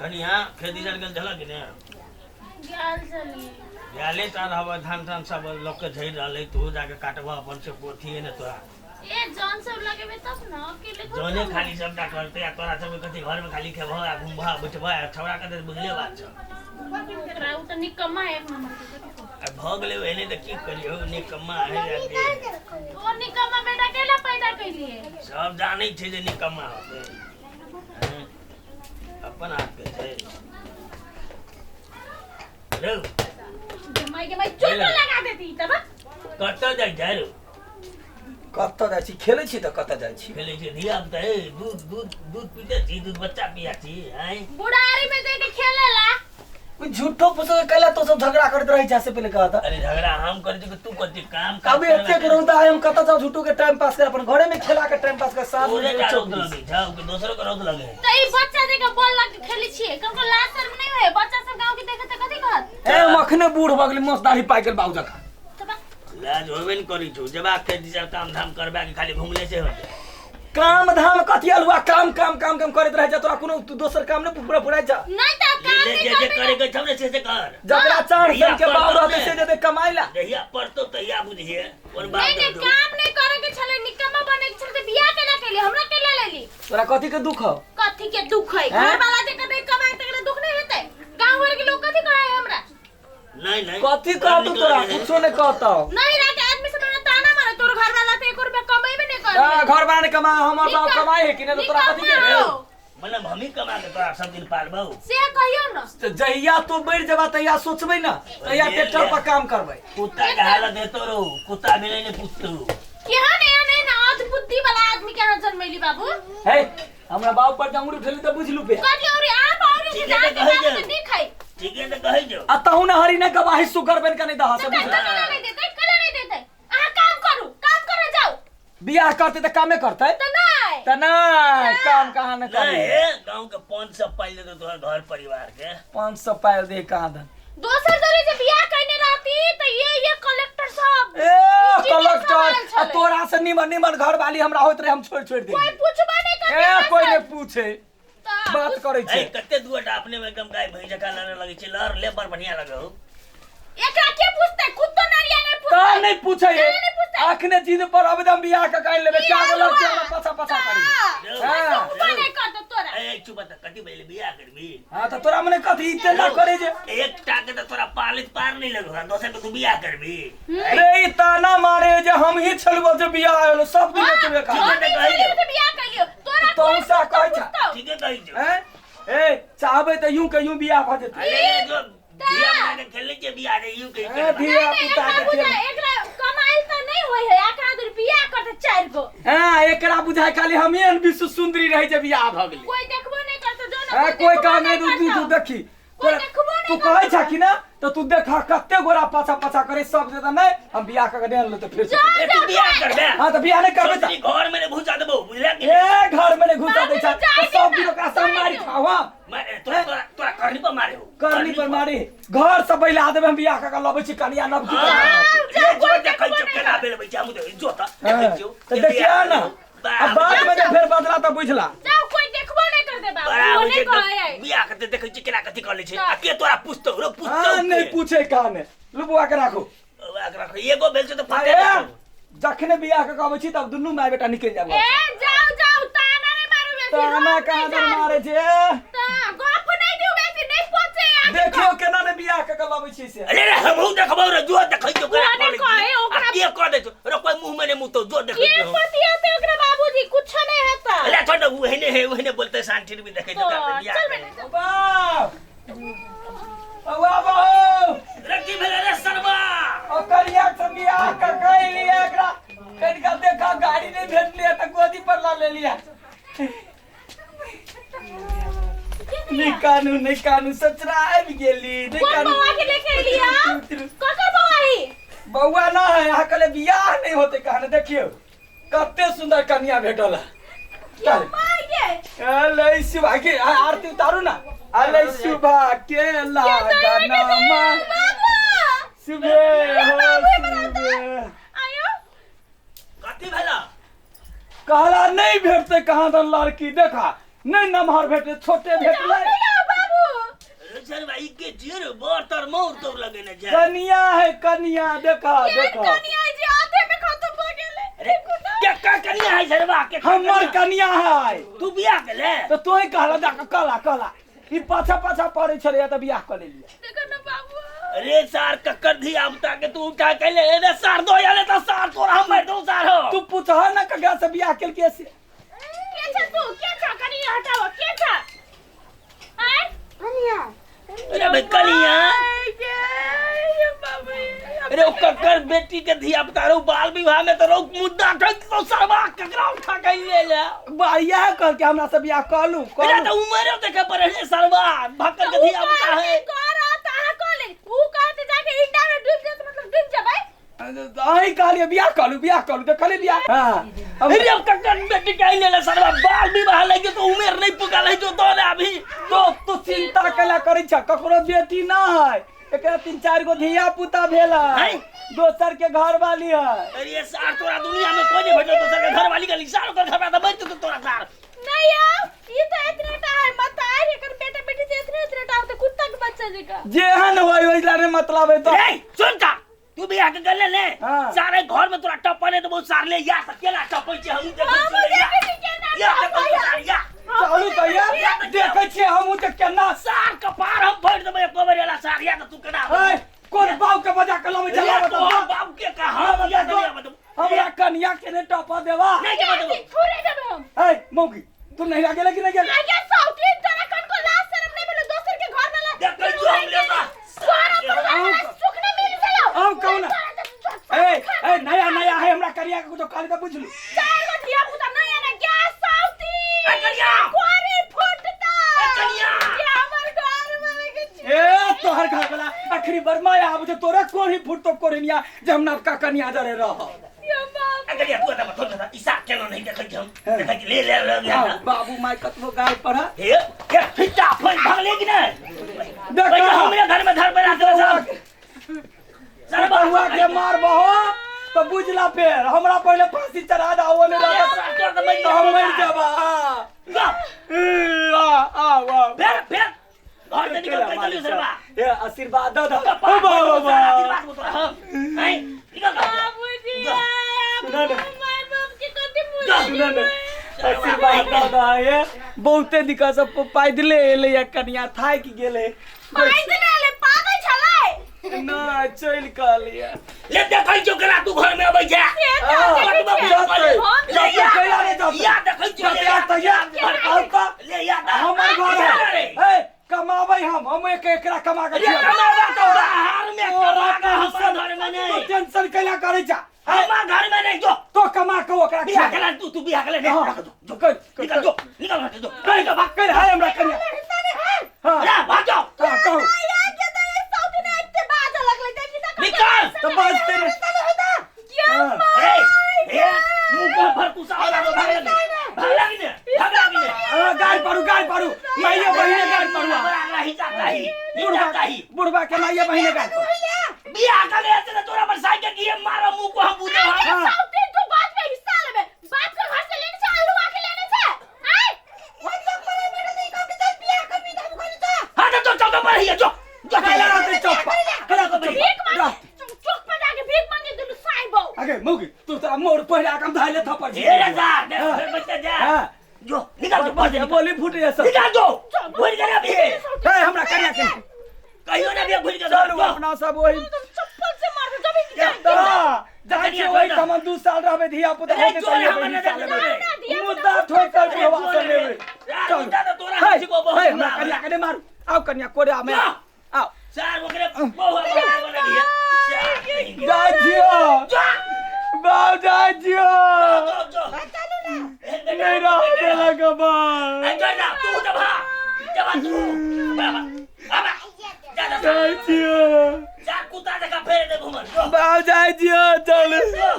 कनिया खेती जल गेल छल कि ने? गेल छली। गेले टा रहब, धान तान सब लऽ के झड़ि रहल है, तू जाके काटबह अपन से पोथी है ने तोरा। ए जौन सब लगेबे तब न अकेले थोड़ी जौने रहबै। खाली सबटा करते आ तोरा सबके कथी घर में खाली खेबह आ घुमबह आ बैठबह आ छौड़ा के तऽ बुझले बात छौ। ओकरा उ तऽ निकम्मा है एक नंबर के, कथी कहू। आ भऽ गेलै एहने तऽ की करियौ, निकम्मा है आ जे ओ निकम्मा बेटा केला पैदा कैलिए? सब जानै छै जे निकम्मा होतै। हैं? अपन हाथ के छै रौ। माय के माय चोट लगा देती तब। कतऽ जाइ छै रौ? कतऽ जाइ छी? खेलै छी तऽ कतऽ जाइ छी? खेलै छी धिया पुता। ए दूध दूध दूध पीते छी? दूध बच्चा पिया छी आँय? बुढ़ारी में जाके खेलेला। कोई झूठो फूसो के कैला तो सब झगड़ा करैत रहै छै से पहिले कहता। अरे झगड़ा हम करै छी कि तू करै छी? काम काज अभी एतेक रौदा है, हम कतऽ जाउ झूठो के टाइम पास कर? अपन घरे में खेला के टाइम पास कर साँझ तोरे में टा रौद 24। लगै छौ कि दोसरो के रौद लगे? त ई बच्चा देख के बॉल लग के खेलै छियै, कनको लाज शर्म नहीं होय? बच्चा सब गांव के देखे त कथी कहत? ए हम अखने बूढ़ भऽ गेली, मस्त दाढ़ी पाकि गेल बाबू जकाँ। त बा लाज होबे ने करै छौ। जबाक के दिशा काम धाम करबा के खाली घुमले से होतै। काम धाम कथी अलुआ? काम काम काम काम करैत रहै छै। तोरा कोनो तू दोसर काम नहि पूरा पूरा जा। नहीं त काम ले नहीं जे जे करबे। करे के छौ ने से से कर। जकरा चार जहिया सन के बाप पड़तौ रहतै ने, से जेतै कमाइ ला। जहिया पड़तौ तहिया बुझिए कोन बात। नहीं नहीं, काम नहीं करे के छले, निकम्मा बने के छले त बियाह केना केली? हमरा केला लेली? तोरा कथी के दुख हौ? कथी के दुख है? हैं? घर वाला जे कभी कमाए तकरा दुख नहीं हेतै? गांव भर के लोग कथी कहे हमरा? नहीं नहीं, कथी बड़ कहतौ नीक तोरा? लगै है। कुछो नहि कहतौ। नहीं रह के आदमी सब हमरा ताना मारे, तोर घर वाला तो 1 रुपया कमेबे नहीं आ, करे। घर वाला ने कमा, हमर बाप कमाए है कि नहि? तऽ तोरा कथी के? निकम्मा हो। मतलब हमही कमा के तोरा सब दिन पालबौ से कहियो न। तऽ जहिया तू बढ़ि जेबा तहिया सोचबै ने, तहिया ले, ट्रैक्टर ले। पर काम करबै। कुत्ता के हालत हेतो रौ, कुत्ता भी नहीं पूछतो। केहन एहन एहन अधबुद्धि वाला आदमी के अहाँ जन्मैली बाबू। हे, हमरा बाप पर अंगुरी उठेली तऽ बुझलू पे। कथी औरी आप औरी ठीक है, जाके तऽ कहै बाबू जाउ। के दिखै। ठीके तऽ कहै छौ। आ तहु ने हरी ने गवाही सुगर बन के नहीं दहा से तऽ बुझल। कला नहीं देतै, कला नहीं देतै? अहाँ काम करू, काम करे जाउ। बियाह करते तऽ कामे करते। तऽ नहीं। तऽ नहीं काम कहाँ न नहीं करी। हे, गाँव के 500 पाइ लेतो तोहर घर परिवार के। 500 पायल दे कहाँ दन। दोसर जरे जे बियाह कइने रहती तऽ ये कलेक्टर साहब, ए इंजीनियर कलेक्टर सब आयल आ छलै। तोरा से निमन निमन घर वाली हमरा होइत रहे, हम छोड़ छोड़ कोई देलियै। पूछबे नहीं करते ए हमरा कोई से। नहीं पूछे। तऽ बात करै ए छै। कते दुआटा अपने में एकदम गाय भैंस जकाँ लड़े लगै छै, लड़ ले बड़ बढ़िया लगौ। एकरा के पूछते? कुत्तो नरिया नहीं पूछते। का नहीं पूछे? का नहीं पूछते? अखने जिद पर आवेदन बियाह के काइन लेबे, क्या गो लड़की हमरा पाछा पाछा करी। हाँ। कोई नहीं करतो तोरा। ए चुप त कथी भेलै, बियाह करबी? हाँ तऽ तोरा मने कथी इतना करे जे एकटा के तऽ तोरा पालित पार नहीं लगो, दोसर के तू बियाह करबी? रे ई ताना मारे जे हम ही छलबो जे बियाह होलो सब दिन तुमे ठीक कहा। है, तऽ कहै हम छौ। बियाह कइलियो तोरा। तोहू कोई सा कहै छा। पूछतो? ठीके कहै छौ। हैं? ए चाहबै तऽ यूं के यूं बियाह भऽ जेतै। अरे जो धिया पुता के खेलै छै बियाह रे यूं के ए, करबा। धिया नहीं, पुता एकरा के खेल। बुझाय, एकरा कमाई तऽ नहीं होय है, एकरा दूर बियाह करते चारि गो। हाँ एकरा बुझाय खाली हमही हन विश्व सुंदरी रहै जे बियाह भऽ गेलै। कोई देखबो नहीं करतो जो ना। हाँ कोई देखबो कह नहीं नहीं तू तू करतो। देखी कोई तोरा- देखबो नहीं तू कहै करतो। छा कि ना तऽ तू देखा कते गोरा पाछा पाछा करे सब जे तऽ नहीं हम बियाह कऽ के नहि अनलहुँ तऽ फेर से- ए तू बियाह करबे? हाँ तऽ बियाह नहि करबै तऽ सोचली घर में ने घुसा देबौ, बुझला कि? ए घर में नहि घुसा दै छा जाय तऽ सब दियौ दिन ओकरा सब मारि जाय खाओ। हाँ मारे तोरा तोरा तोरा करनी पर मारे हो। करनी पर मारी घर से बैला देबै। हम बियाह कऽ के लबै छी कनिया नवकी। हाँ, जाओ, ए, जो कोई देखै देखबो छौ नहीं केना करत। भेल बैठा, हम जो तऽ देखै छियौ। तऽ देखिया ना आ बाद में जे फेर बदला तऽ बुझला। जाओ, कोई देखबो नहीं करते बाबू। बड़ा वो होइ नहीं छै कहै है। बियाह करते देखै छी केना कथी कऽ लै छै आ के तोरा पूछतौ रो? पूछतौ हाँ नहि के? पूछे कहाँ लुबुआ के राखू। ओकरा राखो, एगो भेल छै तऽ फटे अरे राखो। जखने बियाह के कहबै छी तब दुनू माय बेटा निकलि जाब। ए जाओ जाओ, ताना नहीं मारू बेसी। ताना रोब कहाँ नहीं दर जान। मारे छै? ता गप नहीं दिउ बेसी, नहीं पचे आगे। देखियो केना ने बियाह के के लबै छी से। अरे रे हमहू देखबौ रे, जो देखै छियौ केना ओ कऽ लै नहि कहै, छै। आ ओकरा- के कऽ दै छौ रे? कोइ मुँह में नहि मुतौ, जो देखै के छियौ। पतियाते ओकरा बाबूजी? कुछ नहीं हेता। अरे छोड़, ओहने है ओहने बोलते शांति भी देखै तो छौ केना बियाह चल करै। बेटा चल। ओ बाप बौआ बहू रे की भेलै रे सरबा? ओ करिया से बियाह के कैलियै एकरा कनिका देखा, गाड़ी नहि भेटलियै तऽ गोदी पर लऽ लेलियै। नहि कानू, नहि कानू, सचरा आबि गेली, नहि कोन कानू। बौआ के लेके एलिया? ककर बौआ ही? बौआ ना है, अहाँ कहले बियाह नहि होते कहने। देखियौ कते सुंदर कन्या भेटल है। चल। माय के अलै शिवा के आरती उतारू ना। अलै शिवा के लागनमा बाबू सुबह हो सुबह। आयो। कथी भेला? कहला नहीं भेटते कहाँ दन लड़की, देखा नहीं नमहर भेटले, छोटे भेटले। बाबू। सरवा ई के चिर बर तर मोर तोर लगेने छै। कनिया है कनिया, देखा केहन देखा। कनिया जे आधे में खत्म भ गेलै। अरे के का कनिया है सरवा के? हमर कनिया है। तू बियाह केले? तऽ तोही कहला जाके कला कला ई पाछा पाछा पड़ै छलैया तऽ बियाह कऽ लेलियै। देखो न बाबू। अरे सार कक्कर धिया पुता के तू उठा के ले रे सार दो याले त सार तोरा हम मार दो सार हो। तू पूछह न ककरा से बियाह केलकै से। के छ तू? के छ? कनी हटाओ, के छ? आय अरे भाई कनिया। अरे ओ कक्कर बेटी के धिया पुता रो बाल विवाह में तो रो मुद्दा ठक तो सरवा ककरा उठा के ले ले। बा इएह कहलकै हमरा से बियाह कऽ लू अरे कऽ तो लू। उमरो देखे पर रे सरवा भक्कर के धिया पुता है। अहीं कहलियै बियाह कऽ लू बियाह कऽ लू तऽ कहलियै बियाह। हाँ अरे अब कक्कर बेटी के ले ले सरवा बाल विवाह लगे तो उमेर नहीं पुका ले जो तो रे अभी। तो तू चिंता केला करै छ? ककरो बेटी ना है, एकरा तीन चार गो धिया पुता भेल है, हैं? दोसर के घर वाली है। अरे सार तोरा दुनिया में कोई नहीं भेटल दोसर के घर वाली के सार ओकर घर वाला बैठ तो तोरा सार। नहीं यार, ये तो इतने टा है मत आए एकर बेटा बेटी से इतने इतने टा होते कुत्ता के बच्चा जका। जेहन होय ओहि ला रे मतलब है तो। ए सुन ता तू भी आके गले ले। हाँ। सारे घर में तोरा टपने तो बहुत सार ले या सकेला टपै छै हम देखै हम छियै या। देखै छी केना या टपै देखै है। सार या। चलू तऽ यार देखै छियै हमहूँ तऽ केना। सार कपार हम फोड़ देबै एको बेर एला सार या त तू केना ऐ कोन बाप के बजा के लबै या चलाबऽ तो तऽ बाप के कहा या दुनिया में हमरा कनिया के ने टपा देवा। नहीं के बतबो। छुरे देबै हम। ऐ मौगी तू नहीं लागेला कि नहीं गेला? आगे सौतीन तोरा कन को लाज शरम नहीं भेलो दोसर के घर वाला देखै छियौ हम लेबा। सारा परिवार वाला सुख नहीं मिल छलो। आउ कहू ना। ए ए नया नया है हमरा कनिया के कुछो कहली तऽ बुझलू। चार गो धिया पुता नहीं आना गैस सौतीन। ए कनिया। कोरी फुटता। ए कनिया। ये हमर घर वाला के छी। ए तोहर घर वाला आखिरी बरमाया आबे छै तोरे कोरी फुटतो कोरिनिया जे हम नवका कनिया जरे रह। ये बाप। ए कनिया तू एतऽ थोड़ ईसा केना नहीं देखै छी हम देखै छी ले ले ले ले। आउ, बाबू माय कतबो गाय पढ़। हे एक फिट्टा फल भागले कि नहीं? देख पहिले हमरे घर में धर पे राख दे सब। सरवा हुआ के मारबहो तो बुझला फेर हमरा पहिले फांसी चढ़ा दा ओने रहत तो तो हम मर जाबा। जा ए, आ आ आ फिर फिर घर से निकल के चलियो सरवा। ए आशीर्वाद द द। कपार ओ बाबा पर तोरा आशीर्वाद तोरा हम नहीं निकल घर से। बाबूजी जा। सुना ना। माय बाप के कथी जा। सुना ना आशीर्वाद द द। ए बहुते दिक्कत सब पैदले एलै या कनिया थाकि गेलै। पैदल आले पागल छलै। ना चलि कहलियै। ले देखै छियौ केना तू घर में अबै छै। से तऽ देखै बतबा छियै। बुझल हम ले या कैला रे जातै? या देखै छियौ जातै आ तऽ या आउ तऽ ले या हमर घर है है। ए कमाबै हम एक एकरा कमा के अरे खियाबै। कमाबा तो बाहर में तोरा कमा के हमर टेंशन घर में तो नहीं टेंशन कैला करै छा? हमर घर में नहीं जो तो कमा के ओकरा बियाह खियाबै। केला तू तू बियाह केला हाँ, नहीं जो कर निकल जो निकल घर से जो कर कर है हमरा कनिया। हाँ अरे भाग जाओ। हाँ कहू। यार के तऽ ई सौतीन एते बाजऽ लगलै देखी तऽ निकल तऽ बाजते ने। ये हाँ। ए ए मुंह पर भर तू साला भाग लगी भाग लगी ने भाग लगी ने। हाँ गाड़ पारू गाड़ पारू माइये बहिने गाड़ पारू। अगला हिस्सा चाही हिस्सा बुढ़बा चाही। बुढ़बा के माइये बहिने गाड़ पारू। बियाह कर ले तो तोरा पर साइकिल की मारो मुंह को हम बुझे अरे हाँ। सौतीन तू बाप के हिस्सा लेबे बाप के घर से लेने छै आलू आके लेने छै आय हां तो चौका पर ही है जो जो कैला रहतै चौक पर कैला रहतै भीख चौक पर मांगे चौक पर जाके भीख मांगे दुनू साइबो। अगे मौगी तू तोरा मोर पहिरा के हम धाइले थप्पड़ छी। हे रे जा देख फिर बच्चा जा हाँ जो निकल जो बस निकल बोली फूट जा सब। निकल जो घुर के अभी ए हमरा कनिया के कहियो ना भी घुर के चलू अपना सब ओही तुम चप्पल से मारबे जब ही जा। हाँ, जाइ छियै ओहि ठाम 2 साल रहबै धिया पुता अरे हेतै जोर तहिये हमर बहिन नजर साल में लेबै। ना, धिया पुता मुद्दा ठोकर बुढ़वा से लेबै। यार चलू। मुद्दा तो तोरा हे, हम छिको बहुत हे, हमरा कनिया के नहि मारू। आउ कनिया कोरा में जा। आउ। सार ओकरे बहु बना दिया जाइ छियौ जा बाप जाइ छियौ। जो जो नहि रह देलक बाप। ए जो ना तू जब हा जब तू बाबा बाबा जा जा जाइ छियौ जा कुत्ता जका फेर दे घुमल जो बाप जाइ छियौ चलू। जो।